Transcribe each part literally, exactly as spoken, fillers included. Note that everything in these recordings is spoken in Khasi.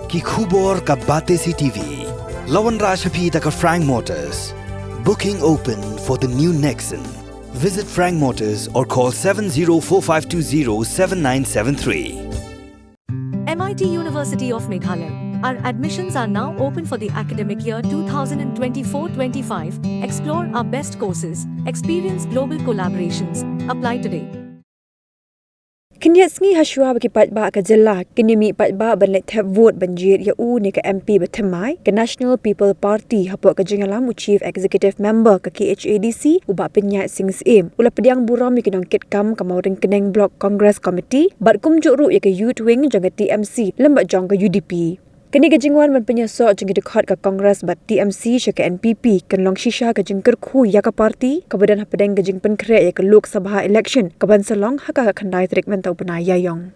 Ki khubor ka Batesi T V. La wanrah sha phi da ka Frank Motors. Booking open for the new Nexon. Visit Frank Motors or call seven zero four five two zero seven nine seven three. M I T University of Meghalaya. Our admissions are now open for the academic year two thousand twenty-four twenty-five. Explore our best courses, experience global collaborations. Apply today. Khyndiat sngi hashwa ba ki paidbah ka jylla kin ïa mih paidbah ban leit thep vote ban jied ïa u ne ka M P ba thymmai, ka National People Party, hapoh ka jingïalam u Chief Executive Member ka K H A D C, u Bah Pynïaid Sing Syiem, u la pdiang burom ïa ki nongkitkam ka Mawryngkneng Block Congress Committee bad kumjuh ruh ïa ka Youth Wing jong ka T M C lem bad jong ka U D P. Kane ka jingwan ban pynïasoh jong ki dkhot ka Congress bad T M C sha ka N P P kan long shisha ka jingkyrkhu ïa ka party kaba don hapdeng ka jingpynkhreh ïa ka Lok Sabha election kaban sa long ha ka khyndai tarik mynta u bnai Ïaiong.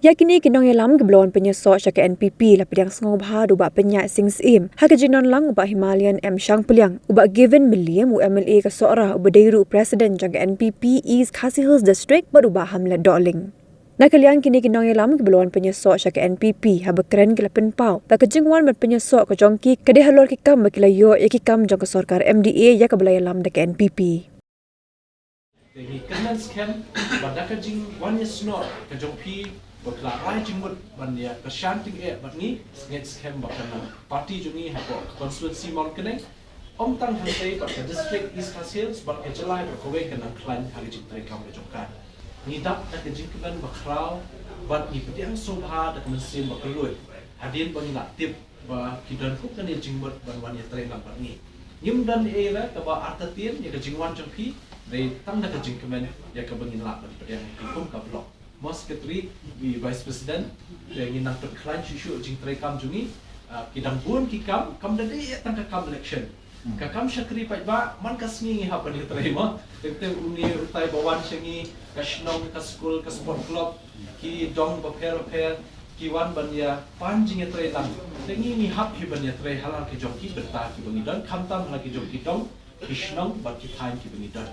Ïa kine ki nongïalam kiba la wan pynïasoh sha ka N P P la pdiang sngewbha da u Bah Pynïaid Sing Syiem, ha ka jingdon lang u Bah Himalayan M Shangpliang, u Bah Given Mylliem, u M L A ka Sohra, uba dei ruh u President jong ka N P P East Khasi Hills District bad u Bah Hamlet Dohling. Na ka liang kine ki nongïalam kiba la wan pynïasoh sha ka N P P, haba kren ki la pynpaw ba ka jingwan ban pynïasoh ka jong ki ka dei halor ki kam ba ki la ïoh ïa ki kam jong ka sorkar M D A ïa kaba la ïalam da ka N P P. Te ngi kyrmen skhem ba da ka jingwan ïasnoh ka jong phi ba phi la rai jingmut ban ïa kyrshan tyngeh bad ngi, ngeit skhem ba ka party jong ngi hapoh constituency Mawryngkneng, ym tang hangtei bad ka district East Khasi Hills bad ka jylla baroh kawei kan nang khlaiñ ha ka jingtrei kam ka jong ka. Ngi dap da ka jingkmen bakhraw bad ngi pdiang sngewbha da ka mynsiem bakyrluid hadien ba ngi la tip ba ki don kum kane jingmut ban wan ïatrei lang bad ngi. Ngim don ei ruh kaba artatien ïa ka jingwan jong phi, dei tang da ka jingkmen ïa kaba ngin lah ban pdiang ïa phi kum ka block. Mo secretary, i vice president, te ngin nang pynkhlaiñ shuh shuh jingtrei kam jong ngi. Ah, ki dang bun ki kam, kam da dei tang ka kam election. Ka kam shakri paidbah, man ka sngi ngi hap ban ïatrei mo. Te te une utai ba wan sha ngi, ka shnong, ka skul, ka sport club, ki dong bapher bapher, ki wan ban ïa pan jingïatrei lang. Te ngi ngi hap hi ban ïatrei ha la ki jong ki bynta kiba ngi don, khamtam ha la ki jong ki dong, ki shnong bad ki thaiñ kiba ngi don.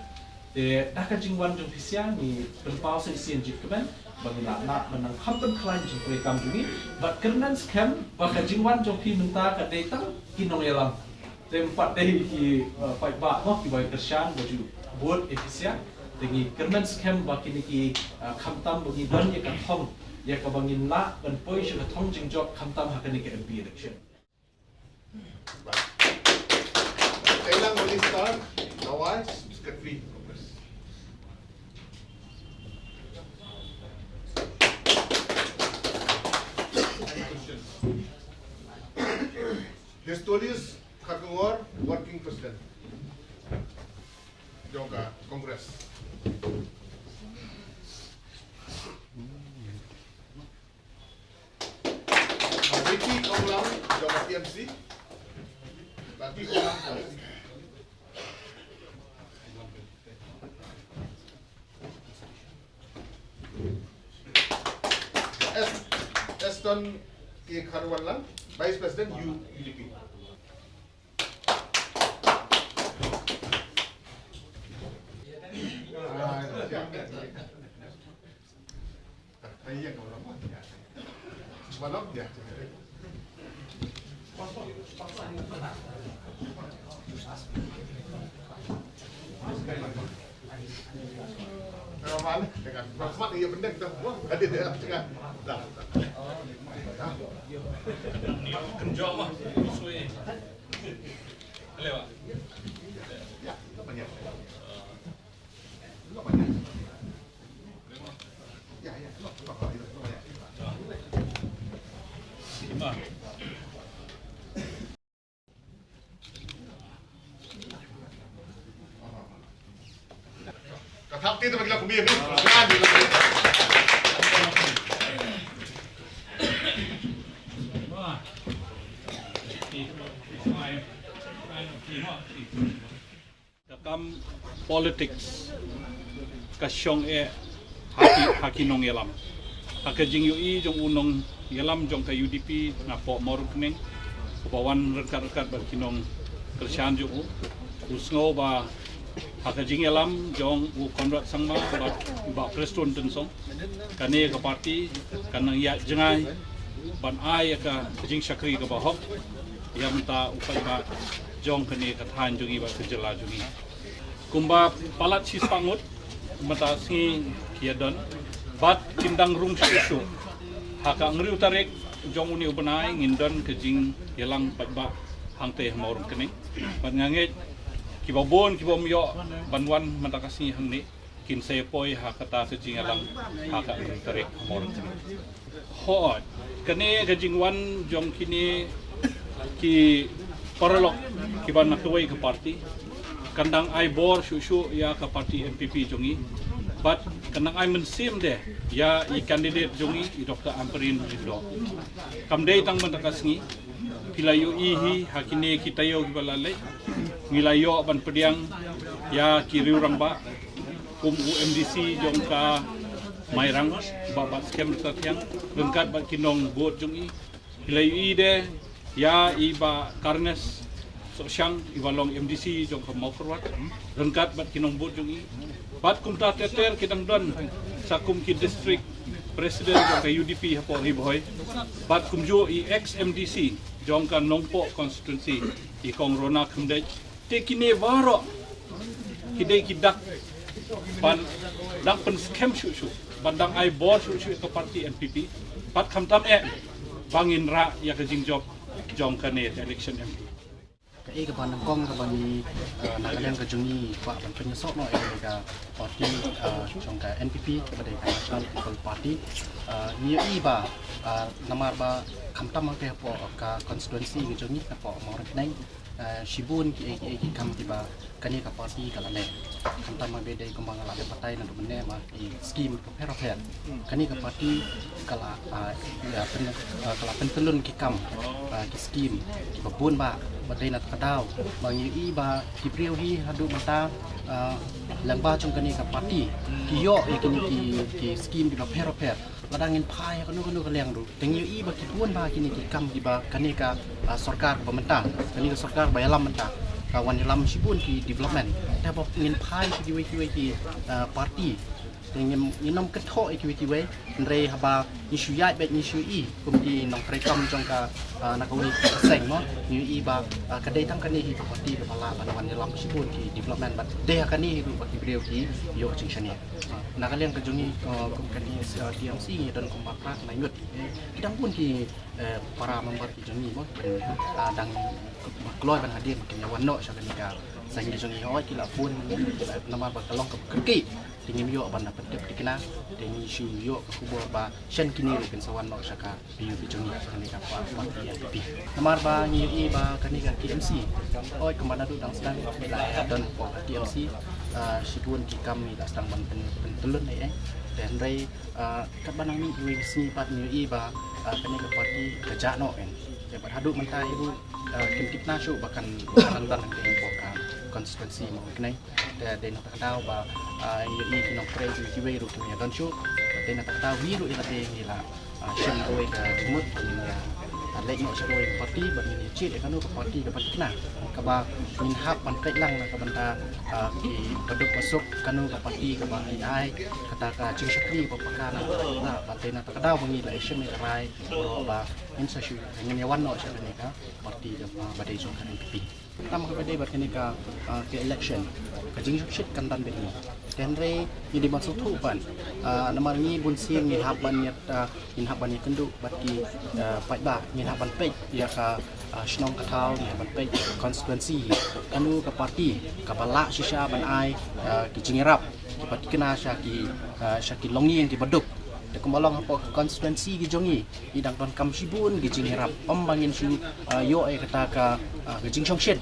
Te da ka jingwan jong phi sha ngi pynpaw sa shisien jingkmen ba ngi lah ban nang kham pynkhlaiñ jingtrei kam jong ngi bad kyrmen skhem ba ka jingwan jong phi mynta ka dei tang ki nongïalam. Te ym pat dei ki, eh, paidbah mo kiba kyrshan ba ju vote ïa phi sha. Te ngi kyrmen skhem ba kine ki, eh, khamtam ba ngi don ïa ka thong ïa kaba ngin lah ban poi sha ka thong jingjop khamtam ha kane ka M P election. Tailang Minister Nawai, Secretary Congress. Histolius Kharkongor, Working President jong ka Congress. Vicky Konglang jong ka T M C. Vicky Konglang. Es-, Eston K Kharwanlang, Vice President U-, U D P. Ka kam politics ka shong eh ha ki, ha ki nongïalam. Ha ka jingïohi jong u nongïalam jong ka U D P napoh Mawryngkneng, uba wan ryngkat ryngkat bad ki nongkyrshan jong u, u sngew ba ha ka jingïalam jong u Conrad Sangma bad Bah Prestone Tynsong, kane ka party kan nang ïaid jngai ban ai ïa ka jingshakri kaba hok ïa mynta u paidbah jong kane ka thaiñ jong ngi bad ka jylla jong ngi. Kumba palat shispah ngut mynta sngi ki ïa don bad kin dang rung shuh shuh. Ha ka hynriew tarik jong une u bnai ngin don ka jingïalang paidbah hangtei ha Mawryngkneng. Bad nga ngeit kiba bun kiba ym ïoh ban wan mynta ka sngi hangne kin sa ïa poi ha kata ka jingïalang ha ka hynriew tarik ha Mawryngkneng. Hooid, kane ka jingwan jong kine ki paralok kiba na kawei ka parti kan dang ai bor shuh shuh ïa ka parti N P P jong ngi. Bad kan dang ai mynsiem de ïa i candidate jong ngi, i Doctor Ampareen Lyngdoh. Kam dei tang mynta ka sngi, phi la ïohi hi ha kine ki taïew kiba la leit, ngi la ïoh ban pdiang ïa ki riew rangbah kum u M D C jong ka Mairang, Bah Batskhem Ryntathiang, ryngkat bad ki nongbud jong i. Phi la ïohi de ïa i Bah Carnes Sohshang, iba long M D C jong ka Mawkyrwat, ryngkat bad ki nongbud jong i. Bad kumta ter ter ki dang don sa kum ki district president jong ka U D P hapoh Ri Bhoi. Bad kumjuh i ex M D C jong ka Nongpoh constituency, i Kong Rona Khymdeit. Te kine baroh ki dei ki dak ban dang pynskhem shuh shuh, ban dang ai bor shuh shuh ïa ka parti N P P. Bad khamtam eh ba ngin rah ïa ka jingjop jong kane ka election M P. Kaei kaba nyngkong kaba ngi, eh, na ka liang ka jong ngi kwah ban pynïasoh noh ïa ka parti, eh, jong ka N P P kaba dei ka National People Party. Eh, ngi ïohi ba, eh, namar ba khamtam hangtei hapoh ka constituency ka jong ngi hapoh Mawryngkneng, eh, shibun kiei kiei ki kam kiba kane ka parti ka la leh. Khamtam haba dei kumba nga la leh batai naduh mynne ma ki skim bapher bapher. Kane ka parti ka la, ah, ïa pyn, ah, ka la pyntyllun ki kam, ah, ki skim kiba bun ba, ba dei na kata ka daw ba ngi ïohi ba ki briew hi haduh mynta, ah, lyngba jong kane ka parti ki ïoh ïa kine ki, ki skim kiba pher bapher. Lada ngin phai ha kano kano ka liang ruh, te ngi ïohi ba ki bun ba kine ki kam kiba kane ka, ah, sorkar kaba mynta, kane ka sorkar ba ïalam mynta ka wan ïalam shibun ki development. Te haba ngin phai sha kiwei kiwei ki, ah, parti, te ngin, ngin ym kynthoh ïa kiwei kiwei. Hynrei haba ngi shu ïaid beit ngi shu ïohi kum ki nongtrei kam jong ka, ah, na kawei ka seng mo, ngi ïohi ba, ah, ka dei tang kane hi ka parti kaba lah ban wan ïalam shibun ki development bad dei ha kane hi ruh ba ki briew ki ïoh jingshaniah. Na ka liang ka jong ngi, uh, kum ka T M C, uh, T M C ngi don kumba phra na ngut. Eh, ki dang bun ki, eh, para member ki jong ngi mo, ban, ah, dang ba kloi ban hadien kin ïa wan noh sha kane ka seng ki jong ngi. Hooid ki la phone namar ba ka long kaba kyrkieh. Te ngim ïoh ban da pyntip thikna, te ngi shu ïoh ka khubor ba shen kine ruh kin sa wan noh sha ka P U P jong ngi, kane ka pa-, parti N P P. Namar ba ngi ïohi ba kane ka T M C, hooid kumba naduh dang sdang la ïa don hapoh ka T M C, ah, shibun ki kam ngi la sdang ban pyn-, pyntyllun ei ei. Te hynrei, ah, katba nang mih iwei i sngi pat ngi ïohi ba, ah, kane ka parti ka jah noh kan. Te bad haduh mynta hi ruh, ah, kim tip na shuh ba kan, ba kan don hangtei hapoh ka constituency Mawryngkneng. Te dei na kata ka daw ba, ah, ngi ïohi ki nongtrei kiwei kiwei ruh kim ïa don shuh. Te dei na kata ka daw ngi ruh ïa lade ngi la, ah, shim kawei ka jingmut ba ngin ïa, ah, leit noh sha kawei ka parti ba ngin ïa jied ïa kano ka parti kaba thikna, kaba ngin hap ban peit lang na ka bynta, ah, ki baduk basuk, kano ka parti kaba ngi ai kata ka jingshakri ba paka na ka, ba dei na kata ka daw ba ngi la ïa shim ïa ka rai ba ngin sa shu, ngin ïa wan noh sha kane ka parti kaba, ba dei jong ka N P P. Tam kaba dei bad kane ka, ah, ka election, ka jingshongshit kan don beit hi. Te hynrei ngi dei ban sngewthuh ban, ah, namar ngi bun sien ngi hap ban ïa, ah, ngi hap ban ïakynduh bad ki, ah, paidbah, ngi hap ban peit ïa ka, ah, shnong ka thaw, ngi hap ban peit constituency, kano ka parti kaba lah shisha ban ai, ah, ki jingïarap kiba thikna sha ki, ah, sha ki longïing kiba duk. Te kumba long hapoh ka constituency ki jong ngi, ngi dang donkam shibun ki jingïarap. Ym ba ngin shu, ah, ïoh ïa kata ka, ah, ka jingshongshit.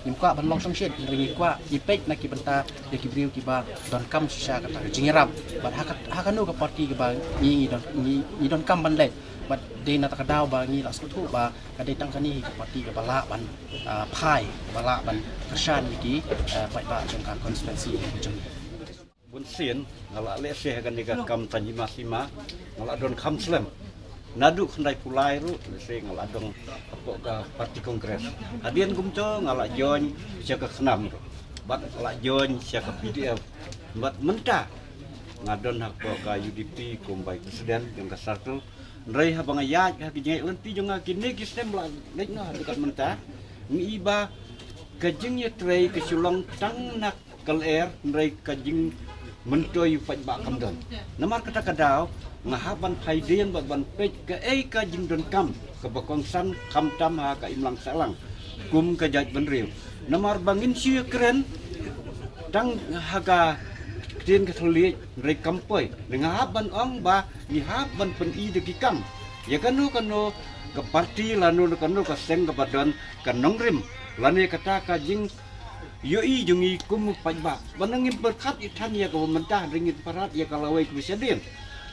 Ngim kwah ban long shongshit, hynrei ngi kwah ngi peit na ki bynta ïa ki briew kiba donkam shisha kata ka jingïarap. Bad ha kat-, ha kano ka parti kaba ngi, ngi don, ngi, ngi donkam ban leit. Bad dei na kata ka daw ba ngi la sngewthuh ba ka dei tang kane hi ka parti kaba lah ban, ah, phai, kaba lah ban kyrshan ïa ki, ah, paidbah jong ka constituency jong ngi. Bunsien nga la lehse ha kane ka kam Tanjima Sima, nga la don kham slem. Naduh khyndai phew lai ruh lehse nga la don hapoh ka parti Congress. Hadien kumto nga la join sha ka KHNAM ruh, bad nga la join sha ka P D F. Bad mynta nga don hapoh ka U D P kum vice president jong ka circle. Hynrei haba nga ïaid ha ki jingïaid lynti jong nga kine ki snem la leit noh ha ka mynta, ngi i ba ka jingïatrei ka shu long tang na ka lyer, hynrei ka jingmyntoi u paidbah kam don. Namar kata ka daw nga hap ban phai dien bad ban peit kaei ka jingdonkam kaba kongsan khamtam ha ka imlang sahlang kum ka jaitbynriew. Namar ba ngin shu ïakren tang ha ka ktien ka thylliej, hynrei kam poi. Nga hap ban ong ba ngi hap ban pyni da ki kam ïa kano kano ka parti lano kano ka seng kaba don ka nongrim lane kata ka jingïohi jong ngi kum u paidbah. Ba nang ngim pyrkhat ïa than ïa kaba mynta, hynrei ngin pyrkhat ïa ka lawei kaba shadien.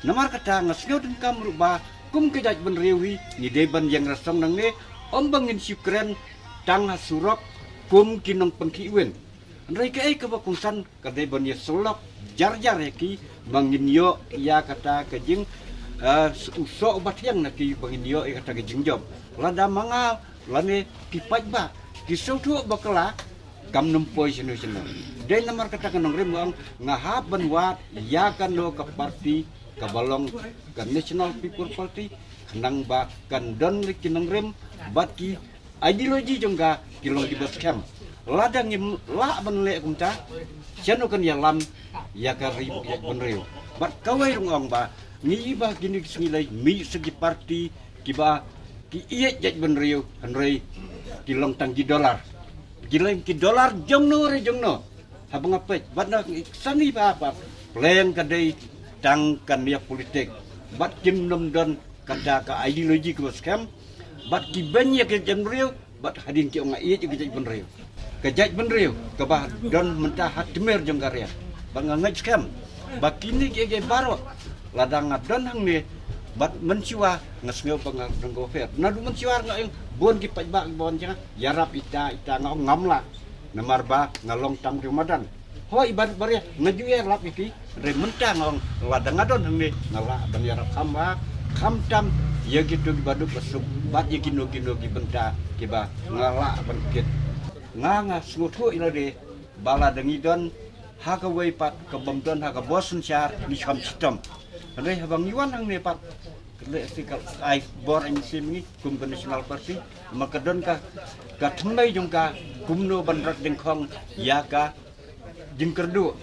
Namar kata nga sngew donkam ruh ba kum ka jaitbynriew hi ngi dei ban ïeng rasong nangne, ym ba ngin shu kren tang ha surok kum ki nongpynkhih win. Hynrei kaei kaba kongsan ka dei ban ïasyllok jar jar ïa ki ba ngin ïoh ïa kata ka jing, eh, u soh uba thiang na ki ba ngin ïoh ïa kata ka jingjop. Lada ma nga lane ki paidbah ki sngewthuh bakla, kam nym poi shano shano. Dei namar kata ka nongrim nga ong nga hap ban wad ïa kano ka parti kaba long ka National People Party, khnang ba kan don lei ki nongrim bad ki ideology jong ka ki long kiba skhem. Lada ngim lah ban leh kumta, shano kan ïalam ïa ka ri bad ka jaitbynriew? Bad kawei ruh nga ong ba ngi i ba kine ki sngi lei mih sa ki parti kiba ki ïeit jaitbynriew, hynrei ki long tang ki dollar. Ki long ki dollar jong no re jong no. Haba nga peit bad na sani ba ba pleng ka dei tang ka nia politik. Bad kim nym don kata ka ideology kaba skhem. Bad ki beiñ ïa ka jaitbynriew bad hadien ki ong nga ïeit ïa ka jaitbynriew. Ka jaitbynriew kaba don mynta ha tmier jong ka riat. Bad nga ngeit skhem ba kine kiei kiei baroh lada nga don hangne bad mynshuwa nga sngew ba nga dang go fair. Naduh mynshuwa nga ong bun ki paidbah kiba wan jong nga ïarap ita ita, nga ong ngam lah. Namar ba nga long tam ki madan. Hoi, i barit barit nga ju ïarap ïa ki. Hynrei mynta nga ong lada nga don hangne nga lah ban ïarap kham bha, khamtam ïa kito kiba duk ba suk bad ïa kino kino ki bynta kiba nga lah ban kit. Nga nga sngewthuh ïa lade ba lada ngi don ha kawei pat kabym don ha ka bor synshar ngi kham shitom. Hynrei haba ngi wan hangne pat ka leh si ka ai bor ai mynsiem ngi kum ka National Party. Ma ka don ka, ka thymmai jong ka kumno ban rat dyngkhong ïa ka jingkyrduh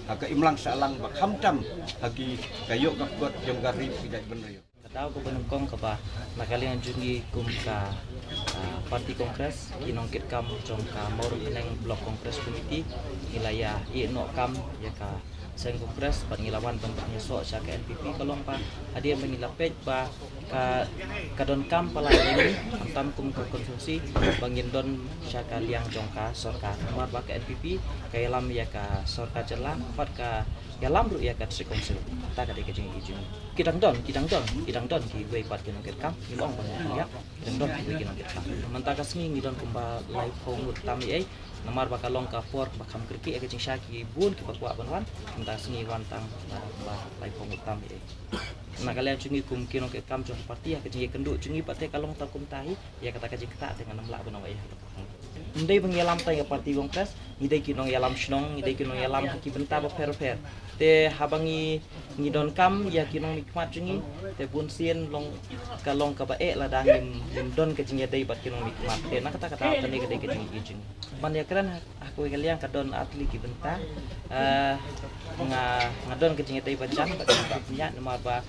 ha ka imlang sahlang ba khamtam ha ki ka ïoh ka kot jong ka ri bad ka jaitbynriew. Ka daw kaba nyngkong kaba na ka liang jong ngi kum ka, ah, Party Congress, ki nongkitkam jong ka Mawryngkneng Block Congress Committee, ngi la ïa ïeh noh kam ïa ka seng Congress bad ngi la wan ban pynïasoh sha ka N P P. Ka long ba hadien ba ngi la peit ba ka, ka donkam palat ïa ngi khamtam kum ka constituency ba ngin don sha ka liang jong ka sorkar. Namar ba ka N P P ka ïalam ïa ka sorkar jylla bad ka ïalam ruh ïa ka District Council. Kata ka dei ka jingïohi jong ngi. Ki dang don, ki dang don, ki dang don kiwei pat ki nongkitkam, ngim ong ba ngim ïa, ki dang don kiwei ki nongkitkam. Mynta ka sngi ngi don kumba laiphew ngut tam ïa ei. Namar ba ka long ka por ba kham kyrkieh ïa ka jingshai, ki bun kiba kwah ban wan. Mynta ka sngi wan tang, ah, ba laiphew ngut tam ïa ei. Na ka liang jong ngi kum ki nongkitkam jong ka party, ha ka jingïakynduh jong ngi pat te ka long tang kumta hi. Ïa kata ka jingktah te ngan ym lah ban ong ei ha ka por. Ym dei ba ngi ïalam tang ïa ka Party Congress, ngi dei ki nongïalam shnong, ngi dei ki nongïalam ha ki bynta bapher bapher. Te haba ngi, ngi donkam ïa ki nongmihkhmat jong ngi, te bunsien long ka long kaba eh lada ngim, ngim don ka jingïadei bad ki nongmihkhmat. Te na kata ka daw kane ka dei ka jingïohi jong ngi. Ban ïakren ha, ha kawei ka liang ka don ar tylli ki bynta. Eh, nga, nga don ka jingïadei ba jan bad ki bah pynïaid namar ba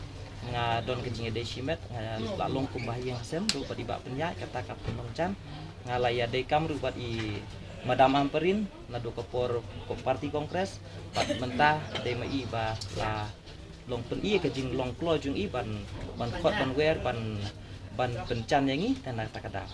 nga don ka jingïadei shimet, nga la long kumba ha ïing ha sem ruh bad i bah pynïaid, kata ka pynlong jan. Nga la ïadei kam ruh bad i Madam Ampareen naduh ka por ka Party Congress bad mynta dei ma i ba la long pyni ka jinglong kloi jong i ban, ban khot ban wer ban, ban pynjan ïa ngi te na kata ka daw.